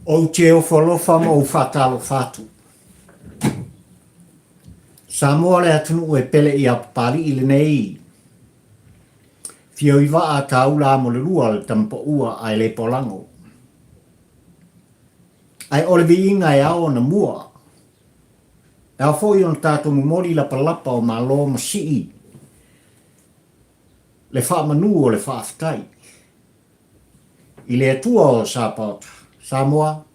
Ou te ofo alofa ma ou faatalofa atu. Samoa le atunuu e pele ia Papalii lenei. Fio i vaa taula amo le lua le tamapaua ae le polago. Ae o le viiga e ao ona mua. E ao foi ona tatou momoli lapalapa o malo ma sii le faamanu o le faafetai i le Atua o Sapaota, Samoa,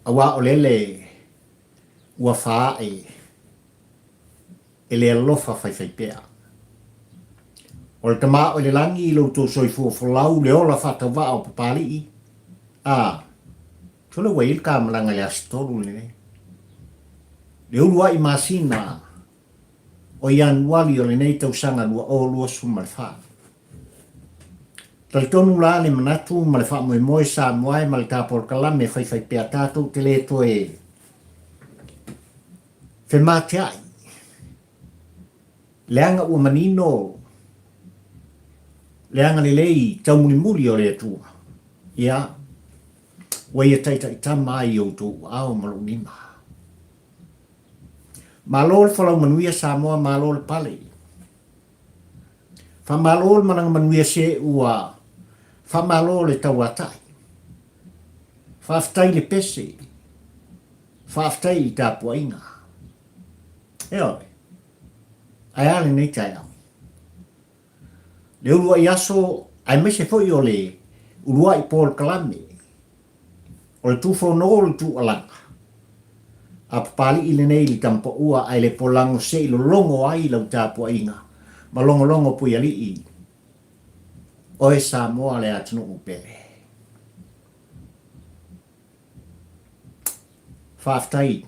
aua o lele ua faae e le alofa faifaipea. O le Tama o i le Lagi i lo outou soifua folau le ola faatauvaa o Papalii, a, sole ua i ai le ta malaga i le Aso Tolu lenei. Le uluai masina o Ianuali o lenei tausaga 2024. Talitonu la le manatu ma le faamoemoe Samoa e ma le ta polokalame faifaipea tatou te le toe femateai leaga ua manino le agalelei taumulimuli o le Atua, ia, ua ia taitaitama ai i outou aao ma lou lima. Malo le folau manuia Samoa, malo le pale. Faamalo le malaga manuia se ua faamalo le tauatai. Faafetai le pese. Faafetai i tapuaiga. Ioe. Ae a lenei taeao? Le uluai aso aemaise foi o le uluai polokalame o le tufono o le tuualaga a Papalii lenei i le tamapaua ae le polago se i lologo ai lau tapuaiga ma logologo Puialii oe Samoa le atunuu pele. Faafetai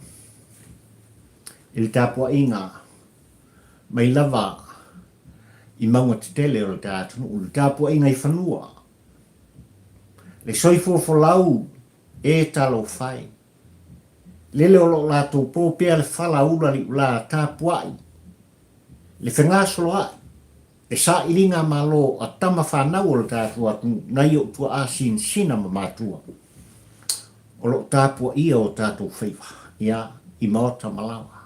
i le tapuaiga mai lava i mauga tetele o le ta atunuu, le tapuaiga i fanua, le soifua folau e talofa e. Lele o lo o latou po pea le fala ula liulā tapuai, le fegasoloai, le sailiga malo a tama fanau o le tatou atunuu nai ou tuaa sinasina ma matua o lo o tapuaia o tatou faiva, ia, i maota ma laoa.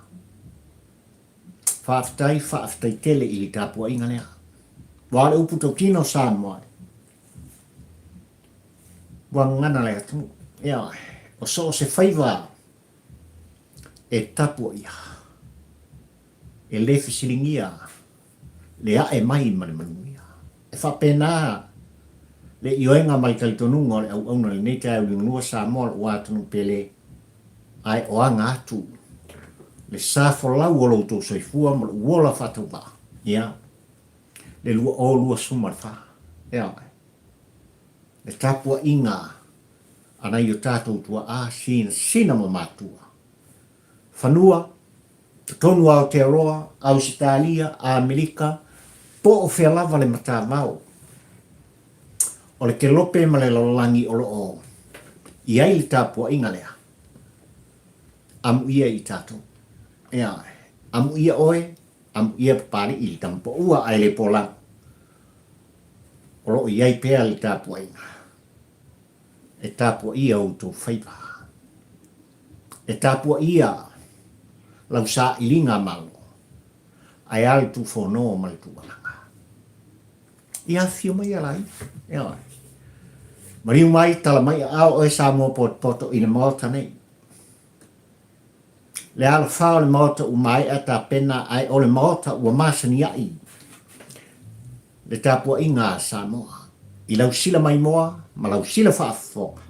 Faafetai, faafetai tele i le tapuaiga lea. Aua o le upu tautino o Samoa, ua gagana le atunuu. Ioe, o so o se faiva e tapuaia, e le fesiligia le ae mai ma le manuia. E faapena le ioega ma le talitonuga o le auauna i lenei taeao liugalua Samoa lou atunuu pele, ae o aga atu le sa folau o lo outou soifua ma lou ola faatauvaa, ia, le 2024, ioe, le tapuaiga a nai o tatou tuaa sinasina ma matua, fanua, totonu o Aotearoa, Ausetalia, Amerika, po o fea lava le matavao o le kelope ma le lalolagi o lo o i ai le tapuaiga lea, amuia i tatou. Ioe. Amuia oe, amuia Papalii le tama paua ae le polau. O lo o i ai pea le tapuaiga e tapuaia outou faiva. E tapuaia lau sailiga malo, ae a le tuufono ma le tuualaga. Ia afifio mai ala ia. Ioe. Maliu mai, tala mai aao oe Samoa potopoto i le Maota nei. Le alofā o le Maota ua maea tapena ae o le Maota ua masani ai le tapuaiga a Samoa i lau sila maimoa ma lau sila faafofoga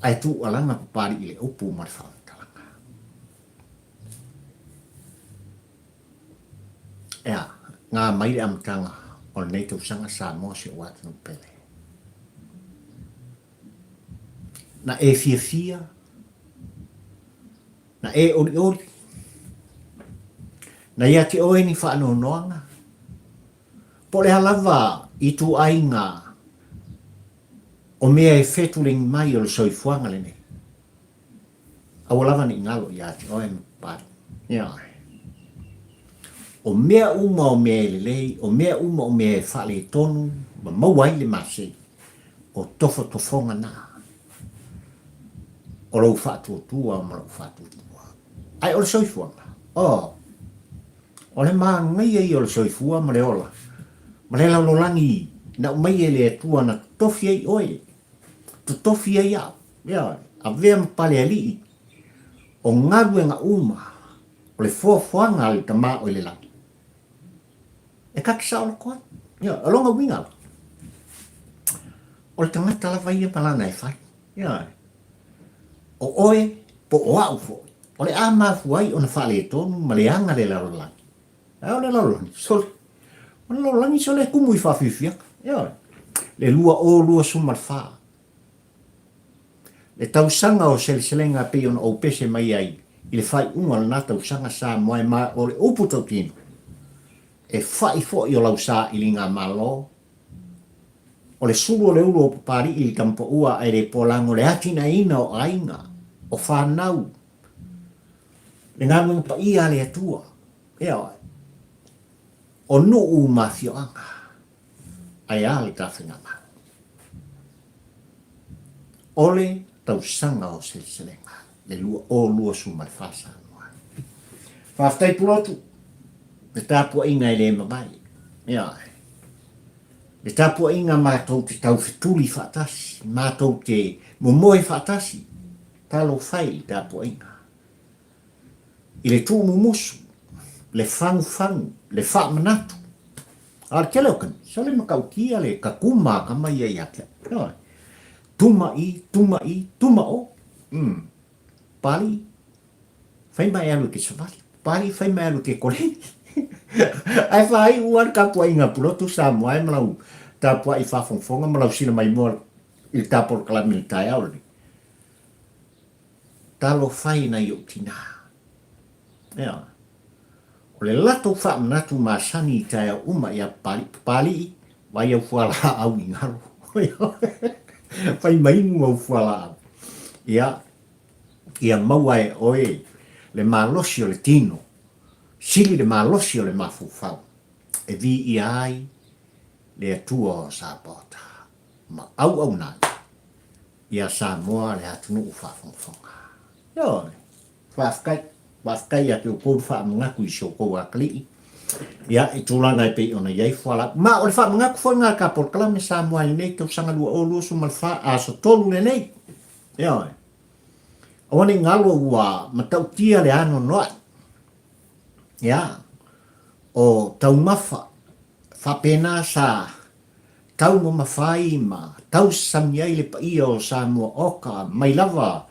ae tuualaga Papalii i le upu ma le faamatalaga. Ea, ngā mai le amataga o lenei tausaga Samoa si ou atunuu pele. Na e fiafia, na e olioli, na ia te oe ni faanoanoaga, po o le a lava ituaiga o mea e fetulegi mai o le soifuaga lenei. Aua lava ne i galo ia te oe ma Papalii. Ioe. O mea uma o mea e lelei, o mea uma o mea e faaletonu ma maua ai le masei. O tofotofoga na o lou faatuatua ma lou faatuatua. Ae o le soifuaga, oh, o le manaia ia o le soifua ma le ola, ma le lalolagi na aumai e le Atua na totofi ai oe, totofi ai au, ioe, avea ma pale alii o galuega uma o le foafoaga a le Tama o i le lagi. E kaki saoloto ai. Ioe, o lona uiga la, o le tagata lava ia ma lana e fai. Ioe. O oe po o au foi, o le a mafua ai ona faaletonu ma leaga le lalolagi. Ae o le lalolagi, sole. O le lalolagi sole e kumu i faafiafiaga. Ioe. Le 2024. Le tausaga o seleselega pei ona ou pese mai ai i le faaiuga o lena tausaga Samoa e ma o le upu tautino, e fa'i fo'i o lau sailiga Malo, o le sulu o le ulu o Papali'i i le Tamapaua ae le polago le atinaeina o aiga, o fanau, le galuega paia a le Atua, ioe, o nuu ma afioaga. Ae a le tafegaga? O le tausaga o seleselega, le 2024 Samoa. Faafetai Pulotu, le tapuaiga e le mavae. Ioe. Le tapuaiga matou te taufetuli faatasi, matou te momoe faatasi, talofa e i le tapuaiga. I le tuumumusu, le fagufagu, le faamanatu. A o le tele o taimi, sole matautia le tatuma a tama ia ia te au. Ioe. Tuma i, tuma i, tuma o. Mm. Pali, fai ma e alu i ke savali. Pali, fai ma e alu i ke koleni. Ae faaiu lava le tapuaiga a Pulotu Samoa e ma lau tapuai faafogafoga ma lau sila maimoa i le tapolokalame i le taeao lenei. Talofa e nai ou tinā. Ioe. O le latou faamanatu masani i taeao uma ia Papali'i, Papali'i, vai au fualaau i galo. Fai mainu au fualaau. Ia, ia maua e oe le malosi o le tino, sili le malosi o le mafaufau, e viia ai le Atua o Sapaota ma auauna ai ia Samoa le atunuu faafogafoga. Ioe. Faafetai. Faafetai ia te outou le faamanatu i si outou atalii, ia, i tulaga e pei ona i ai fualaau. Ma o le faamanatu foi lena a le ta polokalame Samoa i lenei tausaga 2024, aso 3 lenei. Ioe. Aua ne i galo ua matautia le anoanoai. Ia, o taumafa faapena sa Taumamafa ai ma tausasami ai le paia o Samoa Oka mai lava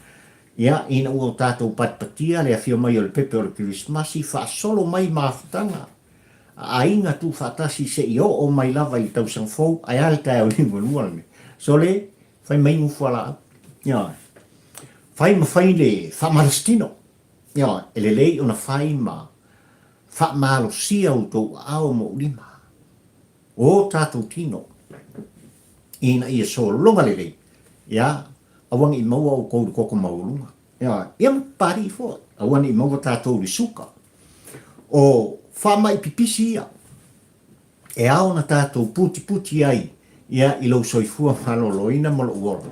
ia ina ua o tatou patipatia le afio mai o le pepe o le Kerisimasi faasolo mai mafutaga a aiga tuufaatasi se i oo mai lava i le tausaga fou ae a le taeao liugalua lenei. Sole, fai mai nu fualaau. Ioe. Fai ma fai le faamalositino. Ioe, e lelei ona fai ma faamalosia outou aao ma ou lima. O tatou tino, ina ia sologa lelei, ia, aua ne i maua outou i le toto maualuga. Ioe, ia ma papalii foi, aua ne i maua tatou i le suka. O faamai pipisi ia, e ao ona tatou putiputi ai, ia, i lou soifua maloloina ma lou ola,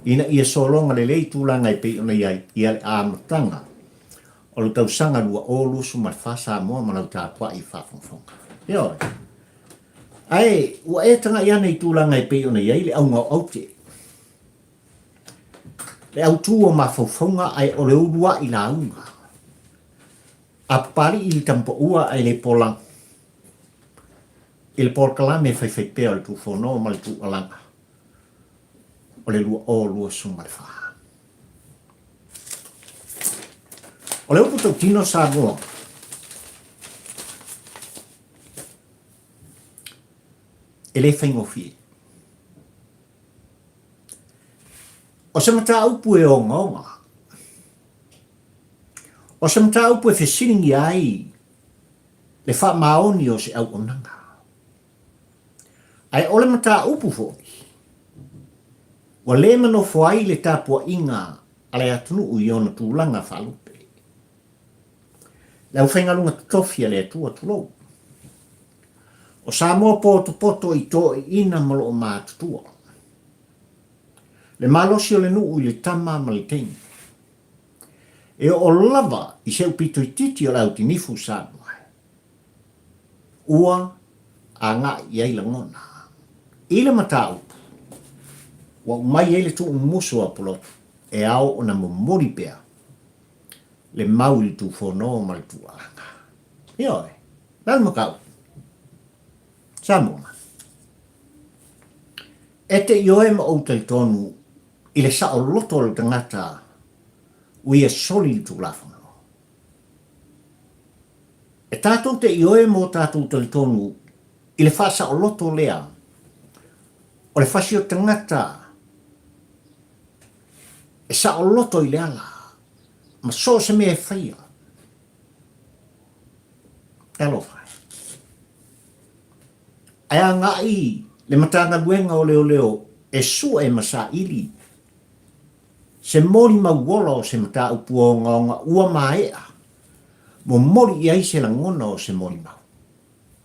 ina ia sologa lelei tulaga e pei ona i ai, ia le amataga o le tausaga 2024 Samoa ma lau tapuai faafogafoga. Ioe. Ae ua e tagai ane i tulaga e pei ona i ai le auga o aute. Le autū o mafaufauga ae o le uluai lauga. A Papali'i i le Tamapaua ae le pola i le polokalame faifaipea o le Tufono ma le Tuualaga o le 2024. O le upu tautino Samoa, e le faigofie. O se mataupu e ogaoga, o se mataupu e fesiligia ai le faamaoni o se auaunaga. Ae o le mataupu foi, ua le manofo ai le tapuaiga a le atunuu i ona tulaga faalupe. Le aufaigaluega totofi a le Atua, tulou. O Samoa potopoto i toeaiina ma loo matutua. Le malosi o le nuu i le tama ma le teine. E oo lava i se upito itiiti o le autinifu Samoa ua agai i ai lagona i le mataupu ua aumai ai le tuumumusu a Pulotu e ao ona momoli pea le mau i le tufono ma le tuualaga. Ioe, le a le mataupu? Samoa, E te ioe ma ou talitonu i le saoloto o le tagata ua ia soli le Tulafono. E tatou te ioe ma o tatou talitonu i le faasaoloto lea o le fasi o tagata e saoloto i le ala ma so o se mea e faia. Talofa e. Ae agai le Matagaluega o Leoleo e sue ma saili se molimau ola o se mataupu ogaoga ua maea momoli i ai se lagona o se molimau.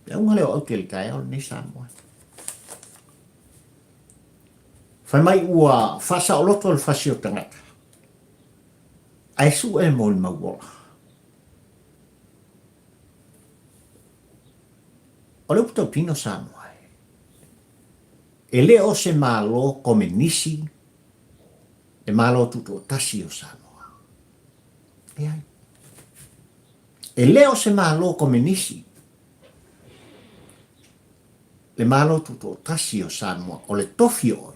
Le auga lea o aute i le taeao lenei Samoa. Fai mai ua faasaoloto le fasi o tagata, ae sue molimau ola. O le upu tautino Samoa, e le o se Malo Komenisi le Malo Tutoatasi o Samoa. Leai. E le o se Malo Komenisi le Malo Tutoatasi o Samoa, o le tofi o oe.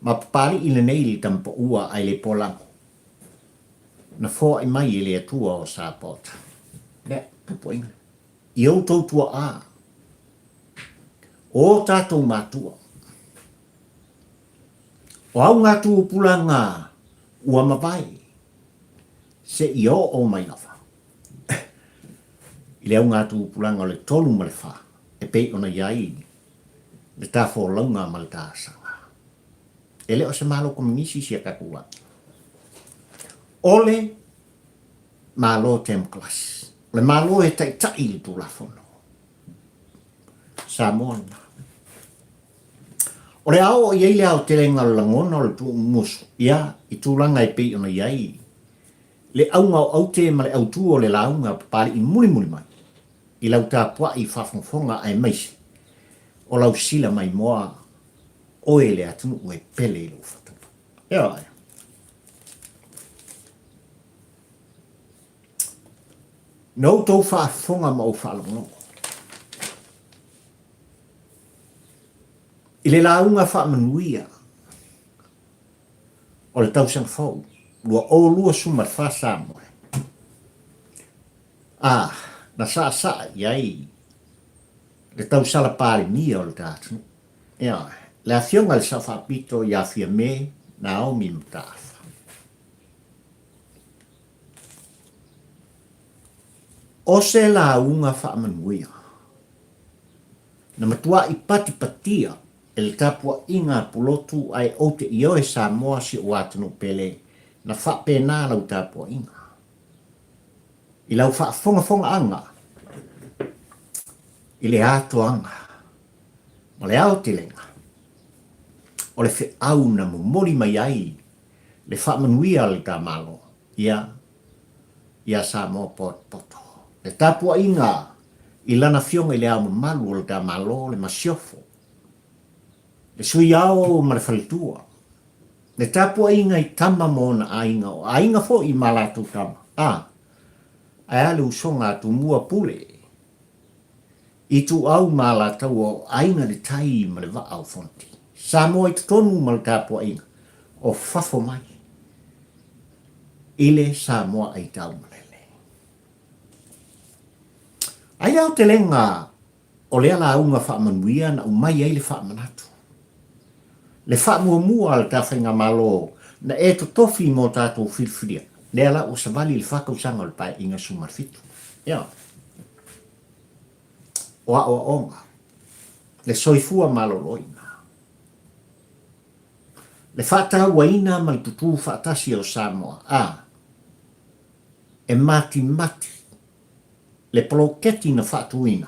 Ma papali'i lenei i le tamapaua ae le polago. Na foai mai e le Atua o Sapota. Lea, tapuaiga. I outou tua'a, o ō tātou matua, o au ngā tūpuranga ua mavae, seia oo mai lava i le au ngā tūpuranga o le 34 e pei ona i ai le tā folauga ma le tā asaga. E le o se Malo Kominisi si a tatou lagi. O le Malo Temokarasi. O le Malo e taitai i le Tulafono. Samoa lena. O le a oo i ai le aotelega o le lagona o le tuumumusu, ia, i tulaga e pei ona i ai le auga o aute ma le autū o le lauga a Papali'i mulimuli mai i lau tapua'i faafogafoga aemaise o lau sila maimoa oe le atunuu e pele i lou fatafata. Ioe. Na outou faafofoga ma ou faalogologo i le lauga faamanuia o le tausaga fou 2024 Samoa a na saasaa i ai le tausala Palemia o le ta atunuu. Ioe, le Afioga i le Sao Faapito ia Fiame Naomi Mataafa. O se lauga faamanuia na matua'i patipatia e le tapua'iga a Pulotu ae ou te ioe Samoa si ou atunuu pele na faapena lau tapua'iga i lau faafogafoga'aga i le atoaga ma le aotelega o le feau na momoli mai ai le faamanuia a le ta Malo ia ia Samoa Potopoto. Le tapuaiga i lana Afioga i le Ao Mamalu o le ta Malo, le Masiofo, le Sui Ao ma le Faletua, le tapuaiga i tama ma ona aiga, o aiga foi ma latou tama, a, ae a le usoga a Tumua Pule, Ituau ma Alataua o Aiga le Tai ma le Vaa o Fonoti. Samoa i totonu ma le tapuaiga o fafo mai i le Samoa aitaumalele. Ai le aotelega o lea lauga faamanuia na aumai ai le faamanatu. Le faamuamua a le ta Faigamalo na e totofi mo tatou filifilia, lea la ua savali le fa tausaga o le Paeaiga 17. Ioe. O aoaoga, le soifua maloloina, le faatauaina ma le tutū faatasi o Samoa, a e matimati le poloketi na faatuina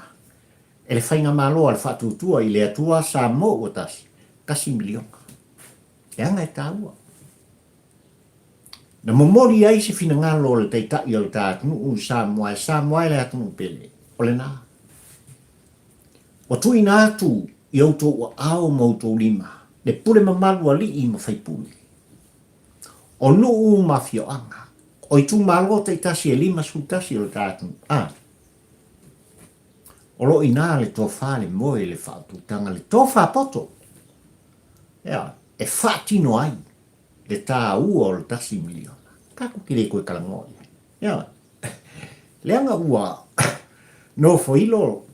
e le Faigamalo a le Faatuatua i le Atua Samoa ua tasi, tasi miliona. Leaga e taua. Na momoli ai se finagalo o le Taitai o le ta atunuu i Samoa e Samoa e le atunuu pele, o lena. Ua tuuina atu i outou aao ma outou lima le pule mamalu alii ma faipule, o nuu ma afioaga, o itumalo taitasi e 51 o le ta atunuu, a o lo o ina le tofa, le moe, le faautautaga, le tofa poto, ea, e faatino ai le taua o le $1 miliona. Tatou te le toe talanoa i ai. Ioe. Leaga ua nofoilo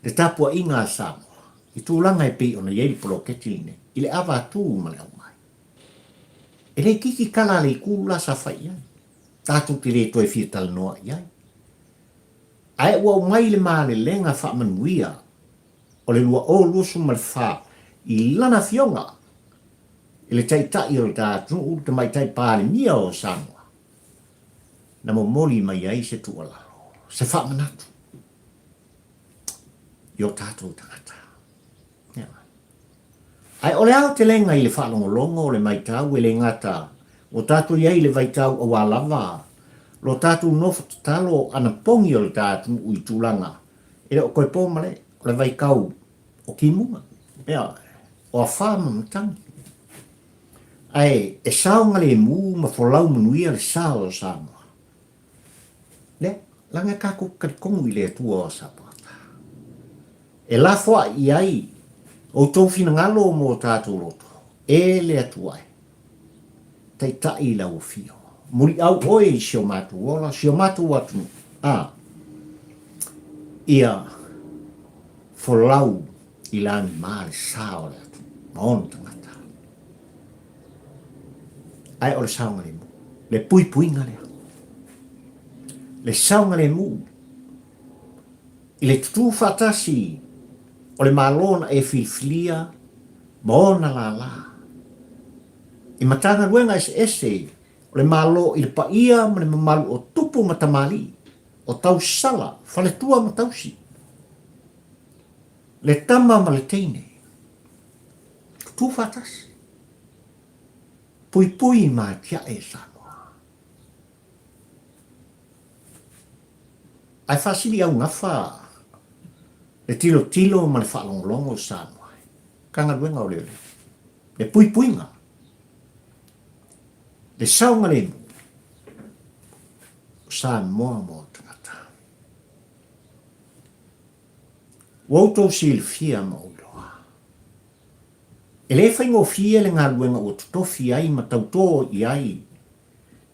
le tapuaiga a Samoa i tulaga e pei ona i ai le poloketi lenei, i le ava atu ma le aumai. E le itiiti tala a le itu la sa fai i ai. Tatou te le toe fia talanoa i ai. Ae ua aumai le malelega faamanuia o le 2024 i lana afioga i le Taitai o le ta atunuu, le Tamaitai Palemia o Samoa, na momoli mai ai se tuualalo, se faamanatu i o tatou tagata. Ae o le aotelega i le faalogologo o le maitau e le gata ua tatou i ai i le vaitau auā lava lo tatou nofo tatalo anapogi o le ta atunuu i tulaga e le o toe po ma le o le vaitau o timuga, ioe, o afā ma matagi. Ae e saogalemu ma folau manuia le sa o Samoa. Lea, leaga e tatou te talitonu i le Atua o Sapata. E lafoai i ai outou finagalo mo tatou loto, e le Atua e. Taitai i lau afio. Muliau oe i si o matou ola, si o matou atunuu, a ia folau i lagima le sa o le atunuu ma ona tagata. Ae o le saogalemu, le puipuiga lea. Le saogalemu i le tutū faatasi o le Malo na e filifilia ma ona lālā i Matagaluega eseese o le Malo i le paia ma le mamalu o tupu ma tamalii, o tausala, faletua ma tausi, le tama ma le teine, tutū faatasi, puipui ma atiae Samoa. Ae faasili augafa le tilotilo ma le faalogologo o Samoa i Matagaluega o Leoleo, le puipuiga, le saogalemu o Samoa ma ona tagata. Ua outou silafia ma ou iloa, e le faigofie le galuega ua totofi ai ma tautō i ai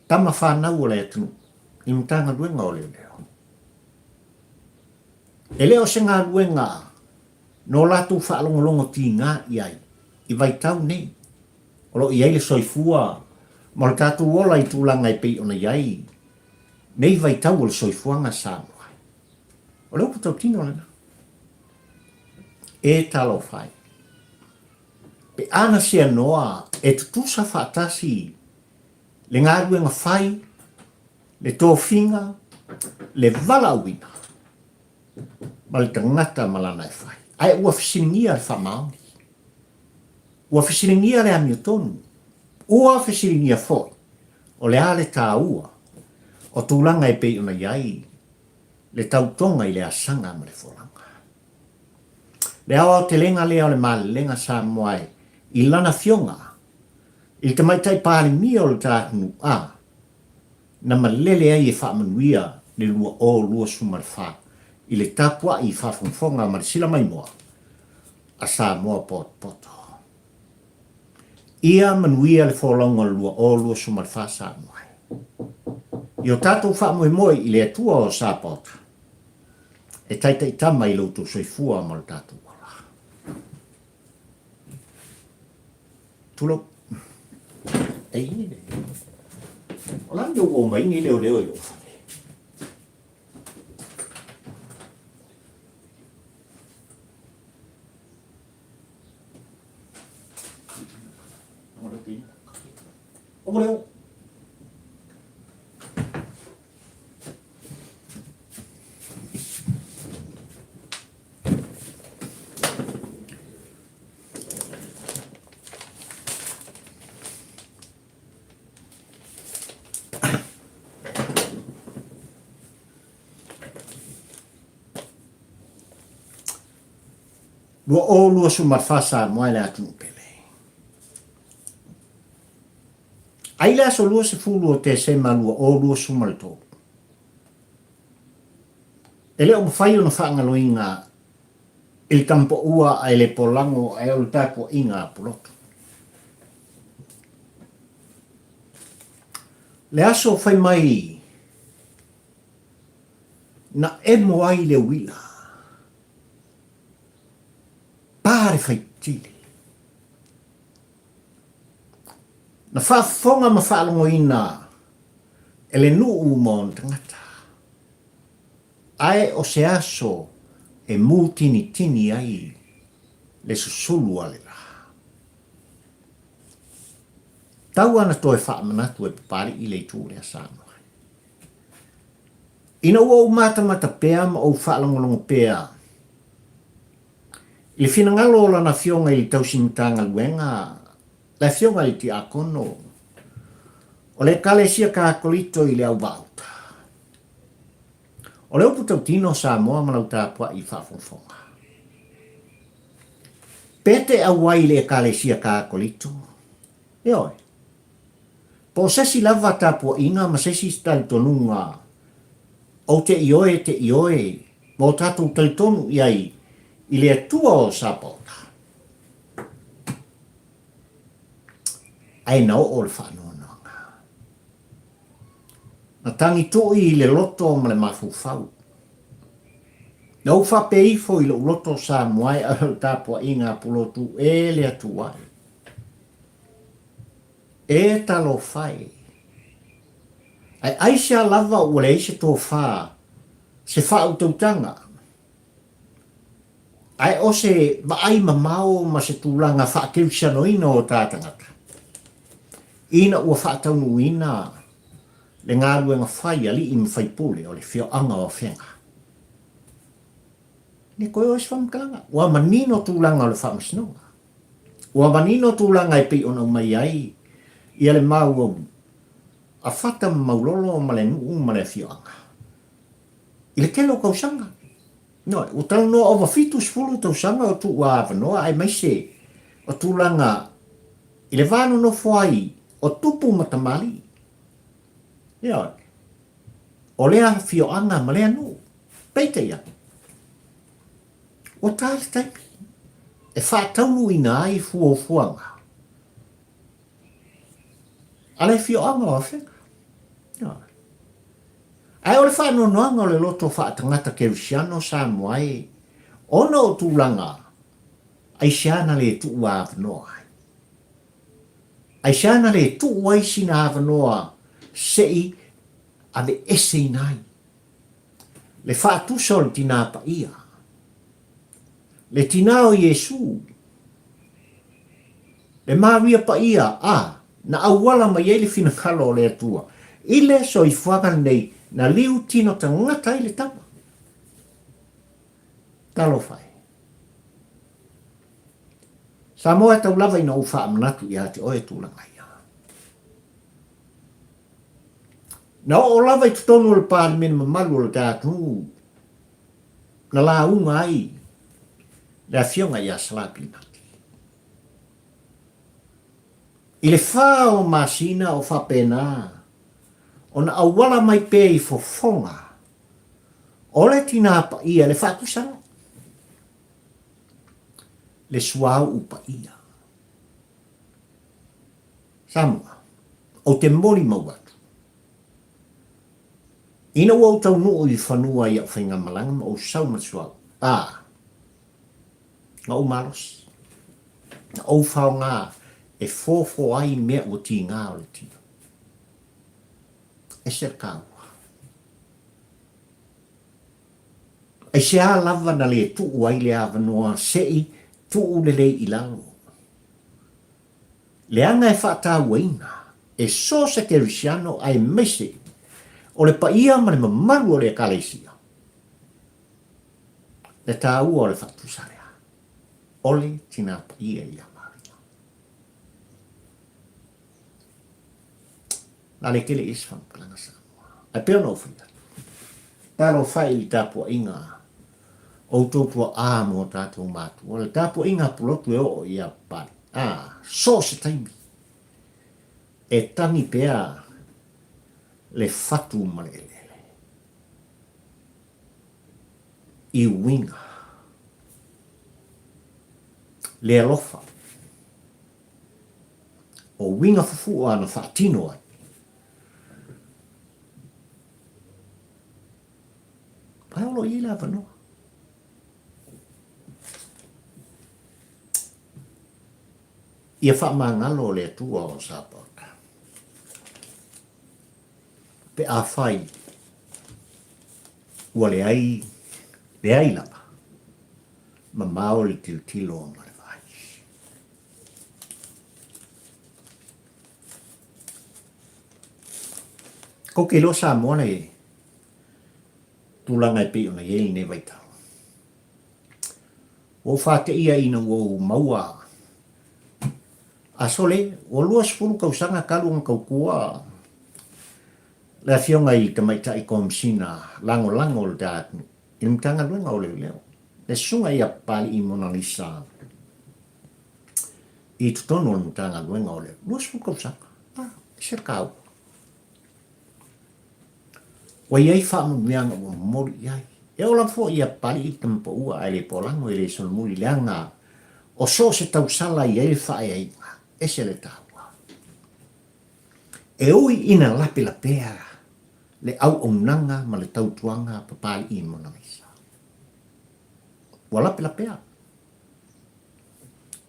tama fanau o le atunuu i Matagaluega o Leoleo. E le o se galuega no latou faalogologo tiga i ai i vaitau nei o lo o i ai le soifua ma lo tatou ola i tulaga e pei ona i ai nei vaitau o le soifuaga Samoa. O le upu tautino lena. E talofa ai. Pe a na seanoa e tutusa faatasi le galuega fai, le tofiga, le valaauina ma le tagata ma lana e fai. Ae ua fesiligia le faamaoni. Ua fesiligia le amiotonu. Ua fesiligia foi o le a le taua o tulaga e pei ona i ai le tautoga i le asaga ma le folauga. Le aoaotelega lea o le malelega Samoa e i lana afioga i le Tamaitai Palemia o le ta atunuu a na malele ai e faamanuia le 2024 i le tapuai faafogafoga ma le silamaimoa a Samoa potopoto. Ia manuia le folauga o le 2024 Samoa e. I o tatou faamoemoe i le Atua o Sapaota e taitaitama i lo outou soifua ma lo tatou ola. Tulou. Ei, o la mea ua omai nei leoleo i lou fale. O leo. 2024 Samoa e le atunuu pele. Ai le aso 20 o Tesema 2023, e le o mafai ona faagaloina i le tamapoua ae le polago ae o le tapuaiga a Pulotu. Le aso fai mai na emo ai le uila, pa le faitili. Na faafofoga ma faalogoina e le nuu ma ona tagata. Ae o se aso e mutinitini ai le susulu a le la. Tau ana toe faamanatu e Papalii le itu lea Samoa. Ina ua ou matamata pea ma ou faalogologo pea i le finagalo o lana afioga i le tausi Matagaluega, le afioga i le Tiakono o le Ekalesia Kakolito i le Auvaauta, O le upu tautino Samoa ma lau tapuai i faafogafoga. Pe te auai i le Ekalesia Kakolito? Ioe. Po o sesi lava tapuaiga ma sesi talitonuga ou te ioe te ioe ma o tatou talitonu i ai i le Atua o Sapaota. Ae na oo le faanoanoaga. Na tagitui i le loto ma le mafaufau. Na ou faapea ifo i lou loto Samoa e o le tapuaiga a Pulotu e le Atua e. E talofa e. Ae aisea lava ua leai se tofa, se faautautaga, ae o se vaai mamao ma se tulaga faakerisianoina o ta tagata, ina ua faataunuuina le galuega fai alii ma faipule o le afioaga o Afega. Le toe o ai se faamatalaga. Ua manino tulaga o le faamasinoga. Ua manino tulaga e pei ona aumai ai ia le mau a Fata ma Maulolo ma le nuu ma le afioaga. I le tele o tausaga. Ioe, ua talanoa ova 70 tausaga o tuu avanoa aemaise o tulaga i le va nonofo ai o tupu ma tamalii. Ioe, o lea afioaga ma lea nuu. Peitai ane, ua ta le taimi e faataunuuina ai fuafuaga a le afioaga o Afega. Ioe. Ae o le faanoanoaga o le loto faatagata Kerisiano Samoa e ona o tulaga aisea na le tuu avanoa ai. Aisea na le tuu ai sina avanoa se i aveeseina ai le faatusa o le tinā paia, le tinā o Iesū, le Maria paia, a, na auala mai ai le finagalo o le Atua i le soifuaga lenei na liu tino tagata ai le tama. Talofa e. Samoa e tau lava ina ou faamanatu ia te oe tulaga ia. Na oo lava i totonu o le Palemene mamalu o le ta atunuu na lauga ai le Afioga ia Sala Pinati. I le fa o masina o faapena ona auala mai pea i fofoga o le tinā paia le faatusa loa, le suauu paia. Samoa, ou te molimau atu, ina ua ou taunuu i fanua i au faigamalaga ma ou sau ma le suauu, a, na ou malosi, na ou faoga e fofo ai mea ua tiga o le tino. Ese le taua. Aisea lava na le tuu ai le avanoa se i tuu lelei i lalo? Leaga e faatauaina e so se Kerisiano aemaise o le paia ma le mamalu o le Ekalesia le taua o le faatusa lea o le Tina Paia ia Maria. Na le tele i se faamatalaga Samoa. Ae pei ona ou fai atu, talofa i le tapuaiga. Outou tuaʻā ma o tātou mātua, le tapuaiga a Pulotu e oo i a Papalii, ā, so o se taimi, e tangi pea le fatu ma le eleele. I uiga, le alofa, o uiga fufu'a na faatino ai. Ae o lo o i ai le avanoa. Ia faamagalo le Atua o Sapaota. Pe afai ua leai, leai lava, mamao le tilotilo ma le vaai. Kou te iloa Samoa le tulaga e pei ona i ai lenei vaitau. Ua ou faateia ina ua ou maua a sole, ua 20 tausaga talu ona tautua le afioga i le Tamaitai Komesina Lagolago o le atunuu i le Matagaluega o Leoleo, le Susuga ia Papalii Monalisa i totonu o le Matagaluega o Leoleo. 20 tausaga. Ah, ese le taua. Ua i ai faamanuiaga ua momoli i ai. E oo lava foi ia Papalii i le tama paua ae le polago e le solomuli leaga o so o se tausala i ai le faaeaiga, ese le taua. E ui ina lapelapea le auaunaga ma le tautuaga a Papalii Monalisa. Ua lapelapea.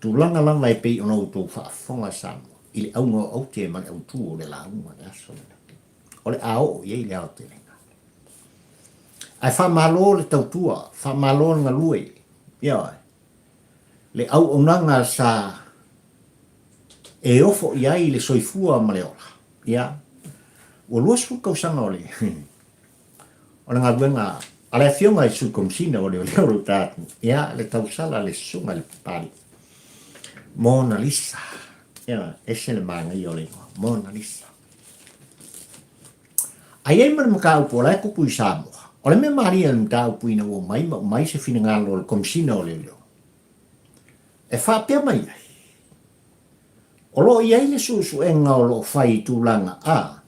Tulaga lava e pei ona outou faafofoga Samoa i le auga o aute ma le autu o le lauga i le aso lenei. O le a oo i ai le aotelega. Ae faamalo le tautua, faamalo le galue, ioe, le auaunaga sa e ofo i ai le soifua ma le ola. Ia, ua 20 tausaga o le O le galuega a le Afioga i le Sui Komesina o Leoleo o lo ta atunuu, ia, le tausala a le Susuga i le Papalii, Mona Lisa. Ia, ese le manaia o le igoa, Mona Lisa. A i ai ma le mataupu o la e tupu i Samoa, o le mea malie o le mataupu ina ua omai ma aumai se finagalo o le Komesina o Leoleo, e faapea mai ai, O lo o i ai le suesuega o lo o fai i tulaga A,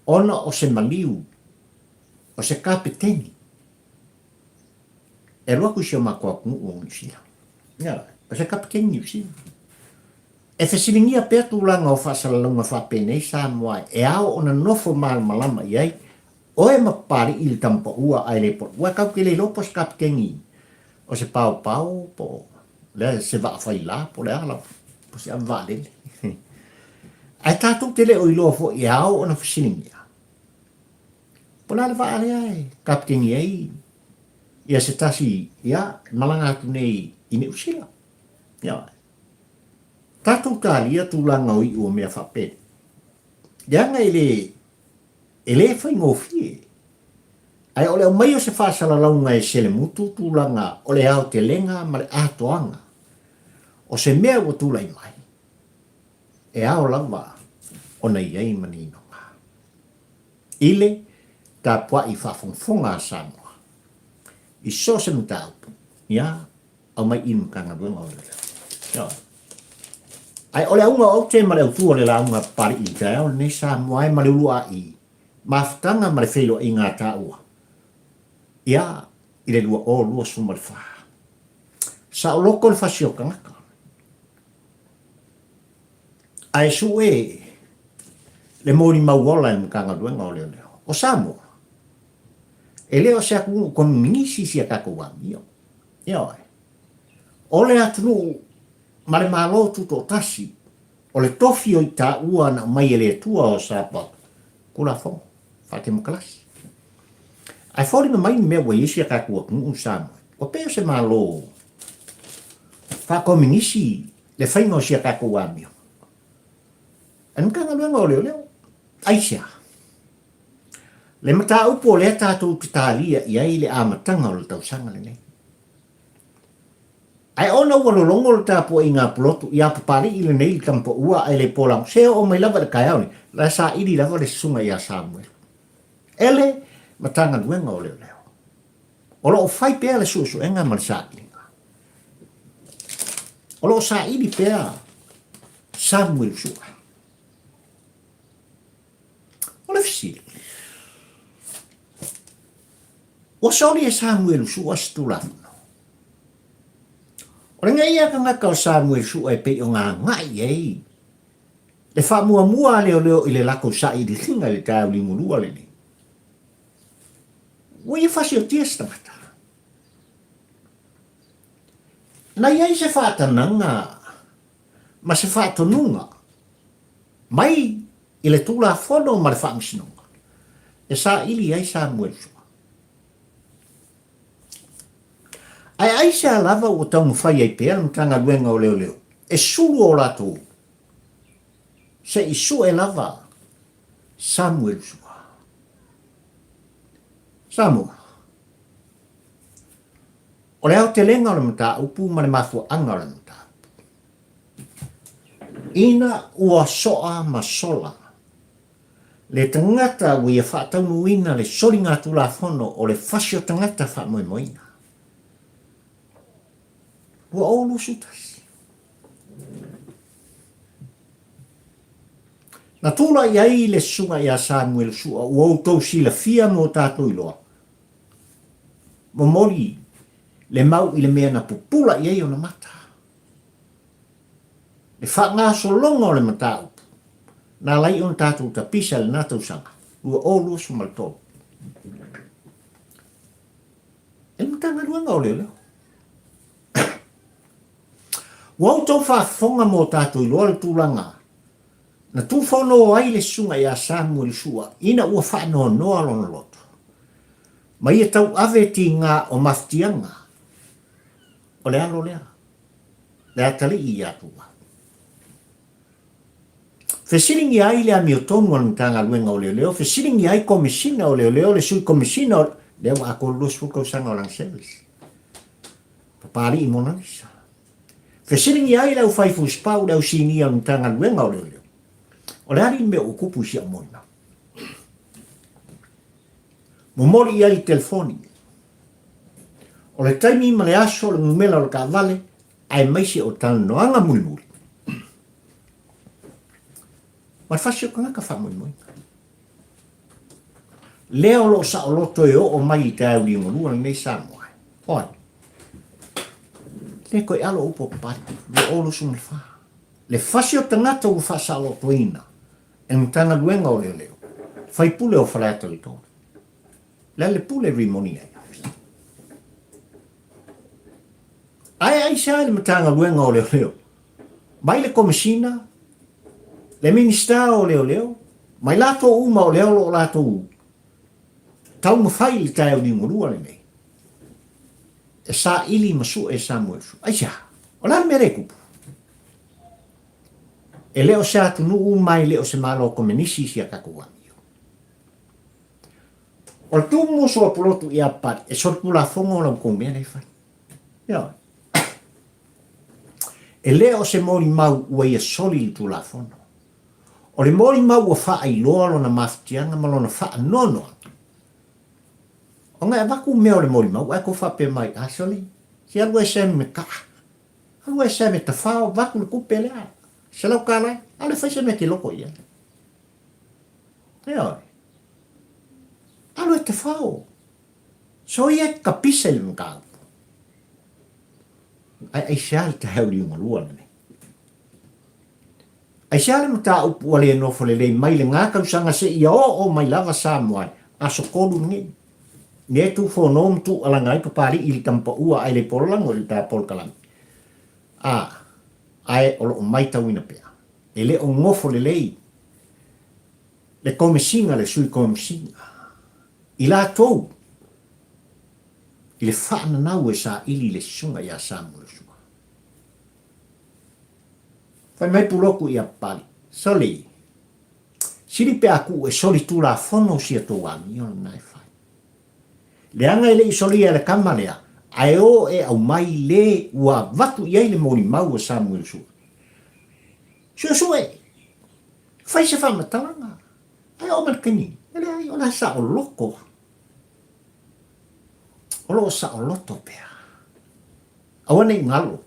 ona o se maliu, o se kapeteni e alu atu i si o matou atunuu o Niu Sila. Ia, o se kapeteni Niu Sila. E fesiligia pea tulaga o faasalalauga faapenei Samoa e ao ona nofo malamalama i ai Oe ma Papalii le tama paua ae le polo. Ua tatou te le iloa po o se kapeteni o se paopao po o le a se vaa faila po o le a lava, po o se ave vaalele. Ae tatou te le o iloa foi e ao ona fesiligia po o le a le vaa lea e kapeteni ai ia se tasi ia malaga atu nei i Niu Sila. Ia, tatou talia tulaga o iu o mea faapena. Leaga e le E le faigofie. Ae o le aumai o se faasalalauga e selemutu tulaga o le aotelega ma le atoaga o se mea ua tulai mai, e ao lava ona i ai maninoga. I le tapuai faafogafoga a Samoa i so o se mataupu, ia, aumai i le Matagaluega o Leoleo. Ae o le auga o aute ma le autu o le lauga a Papalii i le taeao lenei Samoa e ma le uluai mafutaga ma le feiloaiga a taua ia i le 2024. Saoloto le fasi o tagata. Ae sue le molimau ola e le Matagaluega o Leoleo. O Samoa, e le o se atunuu komiminisi si a tatou amio. Ioe. O le atunuu ma le Malo Tutoatasi, o le tofi o i taua na aumai e le Atua o Sapa, Tulafono Faatemokarasi. Ae foliga mai ni mea ua i ai si a tatou atunuu Samoa, ua pei o se Malo faakominisi le faiga o si a tatou amio. E le Matagaluega o Leoleo. Aisea? Le mataupu o lea tatou te talia i ai le amataga o le tausaga lenei. Ae ona ua lologo le tapuaiga a Pulotu ia Papalii lenei i Tamapaua ae le Polago, se oo mai lava i le taeao nei, la e saili lava le susuga ia Samuelu. Ele Matagaluega o Leoleo. O lo o fai pea le suesuega ma le sailiga. O lo o saili pea Samuel Sua. O le fesili, ua soli e Samuel Sua se Tulafono? O lenei ia tagata o Samuel Sua e pei ona agai i ai le faamuamua a leoleo i le latou sailiiliga i le taeao limulua lenei. Ua ia fasiotia se tagata. Na i ai se faatanaga ma se faatonuga mai i le Tulafono ma le Faamasinoga e saili ai Samuel Sua. Ae aisea lava ua taumafai ai pea le Matagaluega o Leoleo e sulu o latou se i sue lava Samuel Sua. Samoa. O le aotelega o le mataupu ma le mafuaaga o le mataupu. Ina ua soa ma sola le tagata ua ia faataunuuina le soligatulafono o le fasi o tagata faamoemoeina, 2021. Na tulai ai le susuga ia Samuel Sua ua outou silafia ma ua tatou iloa, momoli le mau i le mea na pupula i ai ona mata. Le faagasologa o le mataupu na ala ai ona tatou tapisa i lena tausaga 2023. E le Matagaluega o Leoleo. Ua outou faafofoga ma o tatou iloa le tulaga na tufono ai le susuga ia Samuel Sua ina ua faanoanoa lona loto ma ia tauave tiga o mafatiaga o le alo lea, le atalii ia Tuua. Fesiligia ai le amiotonu a le Matagaluega o Leoleo, fesiligia ai Komesina o Leoleo, le Sui Komesina o, lea ua atoa le 20 tausaga o lana service, Papalii Monalisa. Fesiligia ai le aufai fusipau, le au sinia o le Matagaluega o Leoleo. O le a le mea ua tupu i si au molimau? Momoli i ai le telefoni. O le taimi ma le aso o le numera o le taavale aemaise o talanoaga mulimuli ma le fasi o tagata faamoemoega. Lea o lo o saoloto e oo mai i taeao liugalua lenei Samoa. Oi, le toe alo upu o Papalii, 2024. Le fasi o tagata ua faasaolotoina e le Matagaluega o Leoleo, faipule o Faleata i le 3. Le a le pule rimoni ai. Ae aisea i le Matagaluega o Leoleo, mai le Komesina, le Minisita o Leoleo, mai latou uma o lea o lo o latou taumafai i le taeao liugalua lenei, e saili ma sue Samuel Sua. Aisea? O le a le mea lea e tupu? E le o se atunuu ma e le o se Malo Komenisi si a tatou amio. O le tumu o Suapulotu ia Papalii, e solitulafono la outou mea lea e fai. Ioe. E le o se molimau ua ia soli le Tulafono. O le molimau ua faailoa lona mafatiaga ma lona faanoanoaga. Ona e avatu mea o le molimau ae tou faapea mai, a soli, se alu e me kaa. Alu e me tafao, avatu le tupe lea, $100, alu e fai se mea e te loto i ai. Ioe. Alu e tafao. Soia e kapisa i le mataupu. Ae aisea le taeao liugalua lenei? Aisea le mataupu ua le nofo lelei mai lena tausaga seia oo mai lava Samoa i aso 3 lenei? Lea e tufono ma tuualaga ai Papalii i le tamapaua ae le pololago i le ta polokalame. A, ae o lo o maitauina pea, e le o nofo lelei le Komesina, le Sui Komesina, i latou i le faananau e saili i le susuga ia Samuel Sua. Fai mai Puloku ia Papalii, Soli, sili pe a tuu e soli tulafono si a tou amio lena e fai. Leaga e le i solia e le tama lea, ae o e aumai le ua avatu i ai le molimau a Samuel Sua. Suesue! Fai se faamatalaga. Ae oo mai le taimi, e leai, o la e saoloto. O lo o saoloto pea. Aua ne i galo.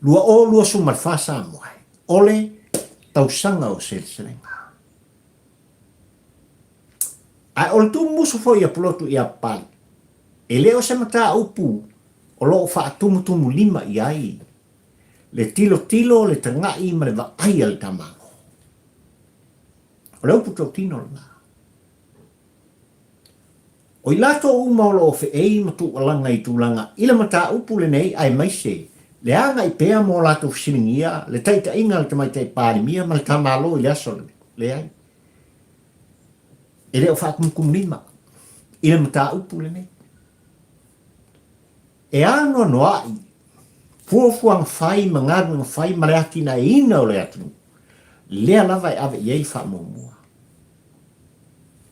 2024 Samoa, o le tausaga o seleselega. Ae o le tumusu foi a Pulotu ia Papalii, e le o se mataupu o lo o faatumutumulima i ai le tilotilo, le tagai ma le vaai a le Tamalo. O le upu tautino lena. O i latou uma o lo o feei ma tuualaga i tulaga i le mataupu lenei aemaise le agai pea mo latou fesiligia le taitaiga a le Tamaitai Palemia ma le Tamalo i le aso lenei. Leai. E le o faakumukumulima i le mataupu lenei. E anoanoai fuafuaga fai ma galuega fai ma le atinaeina o le atunuu, lea lava e ave i ai le faamuamua.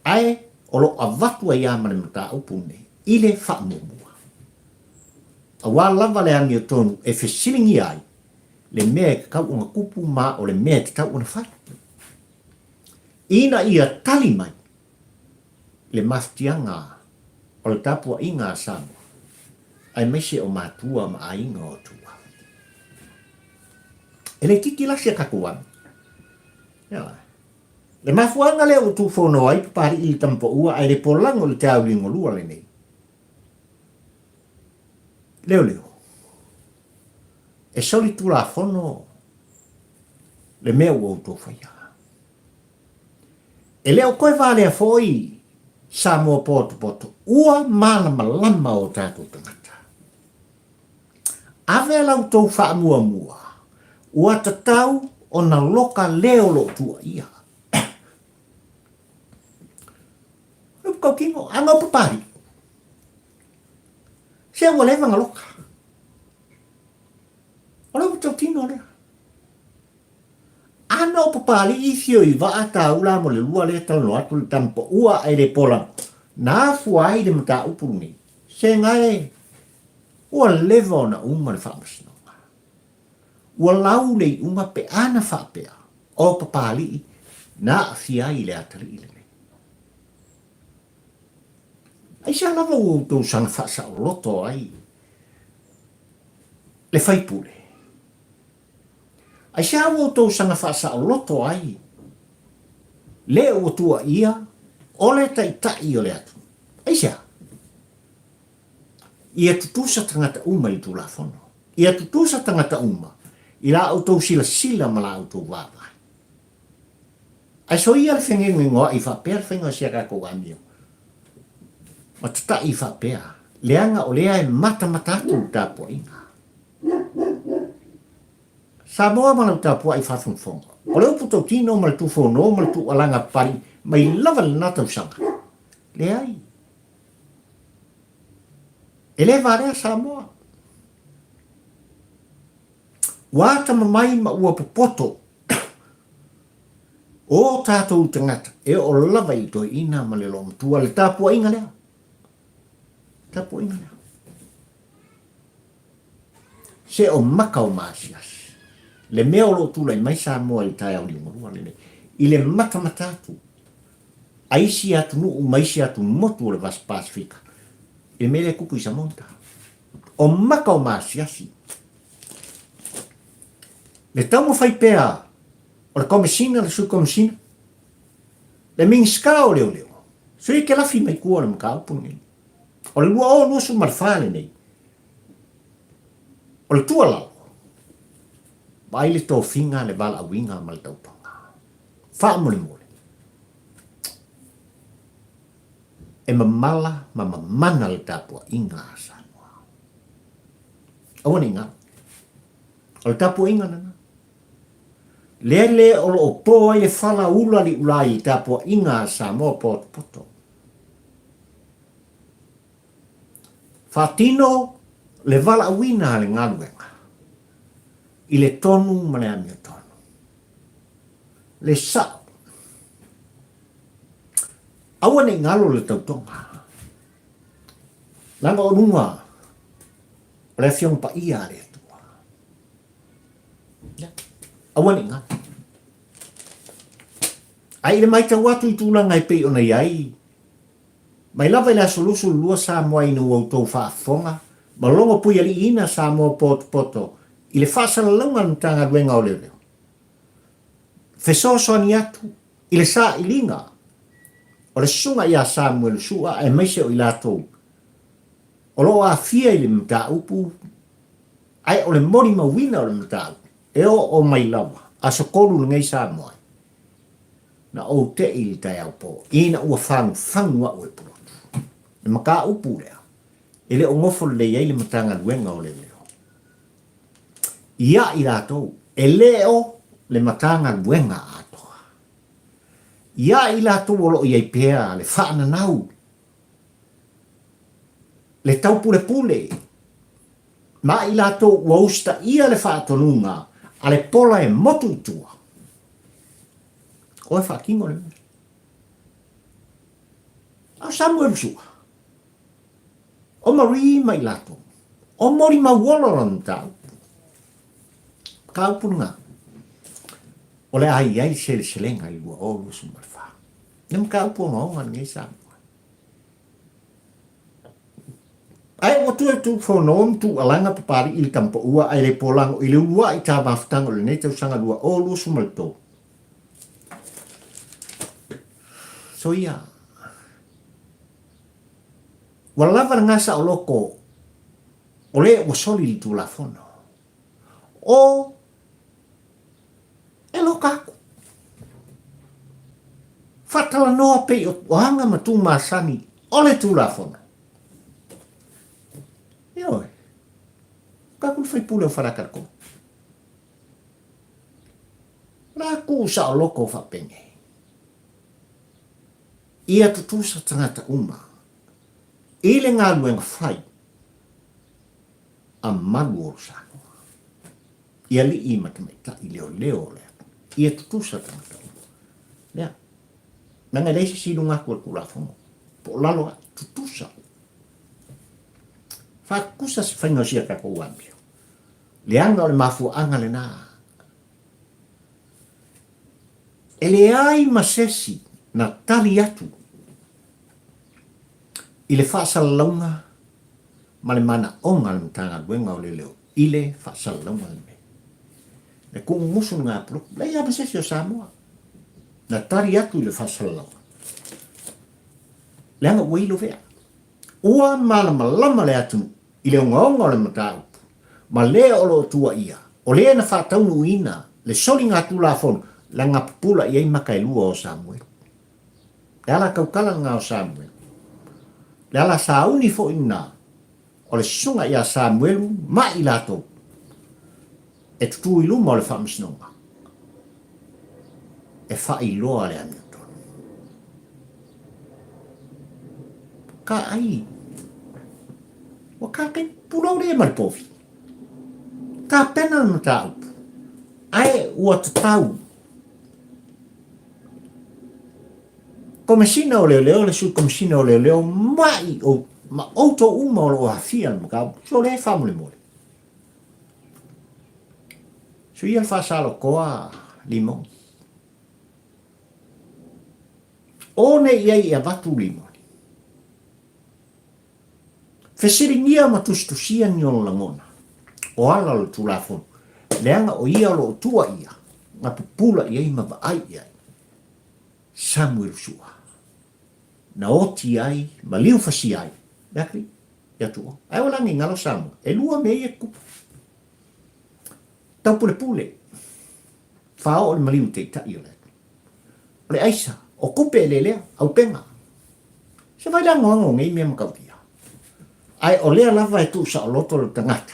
Ae o lo o avatu ai lava ma le mataupu lenei i le faamuamua. Aua lava le amiotonu e fesiligia ai le mea e tatau ona tupu ma o le mea e tatau ona fai. Ina ia tali mai le mafatiaga o le tapuaiga a Samoa, aemaise o matua ma aiga o Tua. E le itiiti la si a tatou anu. Ioe. Le mafuaaga lea ua tuufono ai Papalii i le Tamapaua ae le polago i le te auligolua lenei. Leoleo. E solitulafono le mea ua outou faia. E le o toe valea foi Samoa potopoto, ua malamalama o tatou tagata. Ave la outou faamuamua, ua tatau ona loka le o lo o tuuaia. Upu tautino, a gau papalii. Se ua leva na loka. O le upu tautino lea. Ana o Papalii fio i vaa taula mo le lua lea talanoa atu le tama paua ae le pola na afua ai le mataupu lenei. Se gae ua leva ona uma le faamasinoga. Ua lau le iuga pe ana faapea o Papalii na aafia ai le atalii lenei. Aisea lava ua outou saga faasaoloto ai le faipule? Aisea ua outou saga faasaoloto ai le ua tuuaia o le taitai o le atunuu? Aisea? Ia tutusa tagata uma i le Tulafono. Ia tutusa tagata uma i la outou silasila ma la outou vaavaai. Ae soia le fegegegoaʻi faapea le faiga o si a tatou amio ma tataʻi faapea, leaga o lea e matamata atu le tapuaiga. Samoa ma lau tapuai faafogafoga, o le upu tautino ma le tufono ma le tuualaga pali mai lava lena tausaga. Leai. E le valea Samoa. Ua atamamai ma ua popoto o tatou tagata e oo lava i toeaina ma le loomatua le tapuaiga lea. Tapuaiga lea. Se o maka o maasiasi. Le mea o lo o tulai mai Samoa i le taeao liugalua lenei, i le matamata atu a isi atunuu ma isi atumotu o le Vasa Pasefika i le mea lea e tupu i Samoa. O maka o maasiasi. Le taumafai pea o le Komesina, le Sui Komesina, le Minisita o Leoleo, sui ke lafi mai tua o le mataupu lenei. O le 2024 lenei, o le tuualalo, vaai le tofiga, le valaauina ma le tautoga. Faamolemole, e mamala ma mamana le tapuaiga a Samoa. Aua ne i galo. O le tapuaiga lena. Lea le o lo o po ai le fala ula liulai i tapuaiga a Samoa potopoto. Faatino le valaauina a le galuega i le tonu ma le amiotonu. Le sao. Aua ne i galo le tautoga. Leaga o luga o le Afioga Paia a le Atua. Aua ne i galo. Ae i le matau atu i tulaga e pei ona i ai, Mai lava i le aso 22 Samoa ina ua outou faafofoga ma logo puialiiina Samoa potopoto i le faasalalauga a le Matagaluega o Leoleo. Fesoasoani atu i le sailiga o le Susuga ia Samuelu Sua aemaise o i latou o lo o aafia i le mataupu ae o le molimauina o le mataupu e oo mai lava aso 3 lenei Samoa na ou tei i le taeao po ina ua fagufagu au e Pulotu. Le mataupu lea e le o nofo lelei ai le Matagaluega o Leoleo ia i latou e le o le Matagaluega atoa. Ia i latou o lo o i ai pea le faananau, le taupulepule, ma i latou ua usitaia le faatonuga a le pola e motu i tua. Oe faatino le mea. A o Samuelu Sua, o Marie ma i latou, o molimau ola o lana mataupu. Mataupu lena, o le a i ai seleselega i 2024. Le mataupu ogaoga lenei Samoa. Ae ua toe tuufono ma tuualaga Papalii i le Tamapaua ae le polago i le uluai tāmafutaga o lenei tausaga 2023. Soia, ua lava le gasaoloko o le ua soli le Tulafono. O e loka aku. Faatalanoa pei o aga ma tu masani o le Tulafono. Ioe. Ka ku faipule o Faleata La ku saoloko faapenei. Ia tutusa tagata uma i le galuega fai a malu o Samoa. I alii ma tamaitai leoleo o le atunuu. Ia tutusa tagata uma. Lea. Leaga e leai se isi i luga atu o le Tulafono. Po o lalo atu, tutusa. Faatutusa se faiga o si a tatou amio. Leaga o le mafuaaga lena. E leai ma sesi na tali atu i le faasalalauga ma le manaoga a le Matagaluega o Leoleo i le faasalalauga lenei. Le kuumusu lena a Puluku, leai lava ma sesi o Samoa na tali atu i le faasalalauga, leaga ua ilo vea. Ua malamalama le atunuu i le ogaoga o le mataupu ma le o lo o tuuaia, o le na faataunuuina le soligatulafono leaga pupula i ai maka e lua o Samuelu. Le ala tautala lena o Samuelu. Le ala sauni foi lena o le susuga ia Samuelu ma i latou e tutū i luma o le faamasinoga e faailoa le amiotonu. Ka ai, ua kākai pulou le ma le povi. Tapena le mataupu, ae ua tatau Komesina o Leoleo, le Sui Komesina o Leoleo mai o, ma outou uma o lo o aafia le mataupu, sole faamolemole. Suia le faasalotoa limoni. O nei i ai e avatu limoni. Fesiligia ma tusitusia ni ona lagona, o ala o le Tulafono, leaga o ia o lo o tuuaia, na pupula i ai ma vaai i ai. Samuelu Sua, na oti ai ma liufasia ai le atalii ia Tuua. Ae ua lagi galo Samoa, e lua mea ia e tutupu. Taupulepule, faaoo le maliu i taitai o le atunuu. O le aisa, o tupe e lelea, aupega. Se vai le anoano o nei mea matautia. Ae o lea lava e tuusaoloto le tagata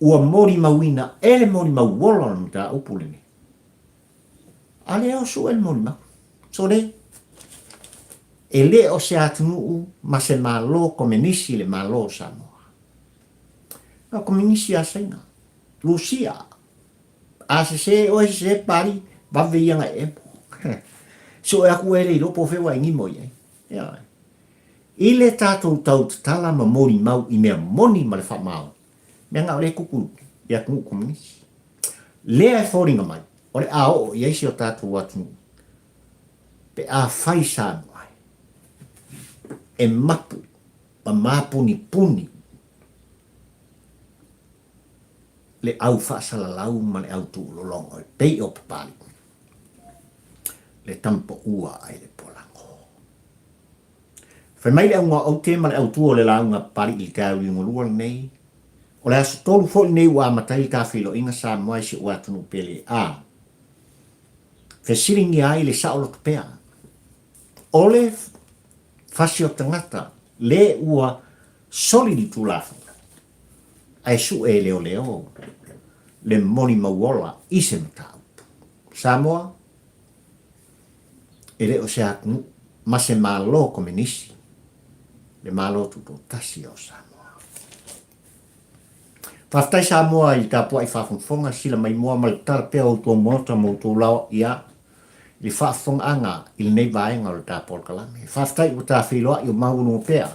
ua molimauina e le molimau ola o le mataupu lenei. A lea o sue le molimau. Sole, e le o se atunuu ma se Malo Komenisi le Malo o Samoa. Na o Komenisi a Saina, Lusia, a sese oe sese pali, vave ia na e emo. Sue aku e le iloa po o fea ua e gimo i ai. Ioe. I le tatou tau tatala ma molimau i mea moni ma le faamaoni, mea na o lea e kuku i atunuu komenisi. Lea e foliga mai, o le a oo i ai si o tatou atunuu pe a fai Samoa ai. e mapu ma mapunipuni le au faasalalau ma le au tuulologo e pei o Papalii, le tamapaua ai le polago. Fai mai le auga aute ma le autu o le lauga a Papalii i le taeao liugalua lenei, o le aso 3 foi lenei ua amata ai le tafeiloaiga Samoa i si ou atunuu pele a fesiligia ai le saoloto pea o le fasi o tagata le ua soli le Tulafono ae sue e leoleo le molimau ola i se mataupu. Samoa, e le o se atunuu ma se Malo Komenisi, le Malo Tutoatasi o Samoa. Faafetai Samoa i le tapuai faafogafoga, sila maimoa ma le tatala pea o outou maota ma outou laoa ia i le faafofogaaga i lenei vaega o le ta polokalame. Faafetai ua ta feiloai o maualuga pea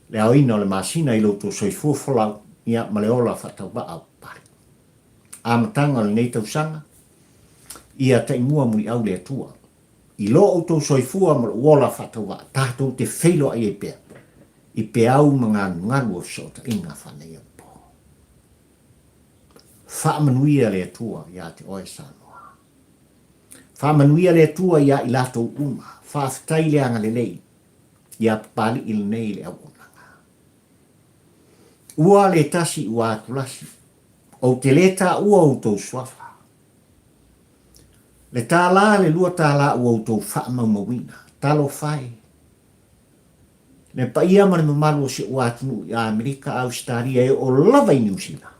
le aoina o le masina i lo outou soifua folau ia ma le ola faatauvaa o Papalii. Amataga o lenei tausaga, ia taimua muliau le Atua i lo outou soifua ma lou ola faatauvaa tatou te feiloai ai pea i peau ma galugalu o fesootaiga faaneionapo. Faamanuia le Atua ia te oe Samoa. Faamanuia le Atua ia i latou uma. Faafetai le agalelei ia Papalii lenei le auaunaga. Ua le tasi ua atulasi, ou te le taua outou suafa. Le tālā le $2 ua outou faamaumauina. Talofa e! Le paia ma le mamalu o si ou atunuu i Amerika, Ausetalia e oo lava i Niu Sila.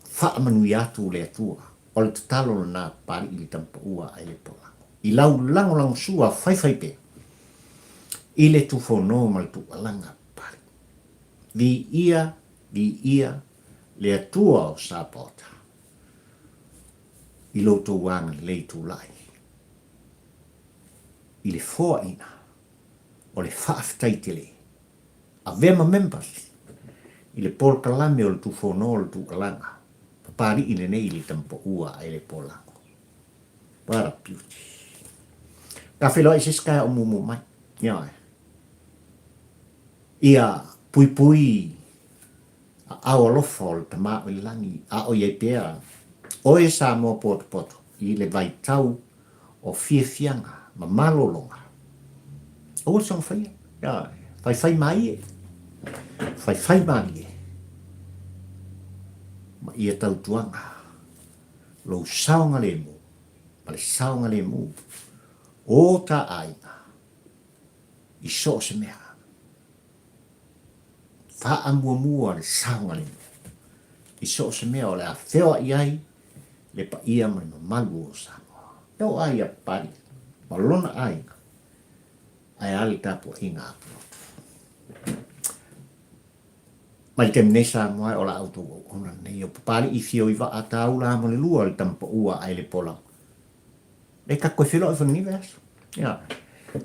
Faamanuia atu le Atua. O le tatalo lena Papalii le tamapaua ae le polago. I lau lagolagosua faifaipea i le tufono ma le tuualaga Papalii. Viia, viia le Atua o Sapaota i lo outou agalelei tulai i le foaina o le faafetai tele avea ma members i le polokalame o le tufono o le tuualaga Papalii lenei i le tamapaua ae le polago. What a beauty. Ta feiloai i se isi taeao muamua mai. Ioe. Ia puipui aao alofa o le Tama o i le lagi, a o i ai pea oe Samoa potopoto i le vaitau o fiafiaga ma malologa. Aua le soona faia. Ioe. Faifai maie. Faifai malie. Ma ia tautuaga lou saogalemu ma le saogalemu o ta aiga i so o se mea. Faamuamua le saogalemu i so o se mea o le a feoai ai le paia ma le mamalu o Samoa. E oo lava ia Papalii ma lona aiga, ae a le tapuaiga a Pulotu. Mai le taimi nei Samoa o la outou auauna lenei o Papalii i fio i vaa taula mo le lua le tamapaua ae le pola. E ka koe feiloai foi lenei vaiaso. Ia,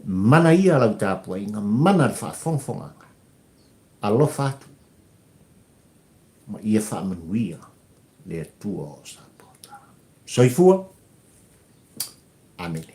mana ia lau tapuaiga, mana le faafogafogaga. Alofa atu ma ia faamanuia le Atua o Sapaota. Soifua. Amene.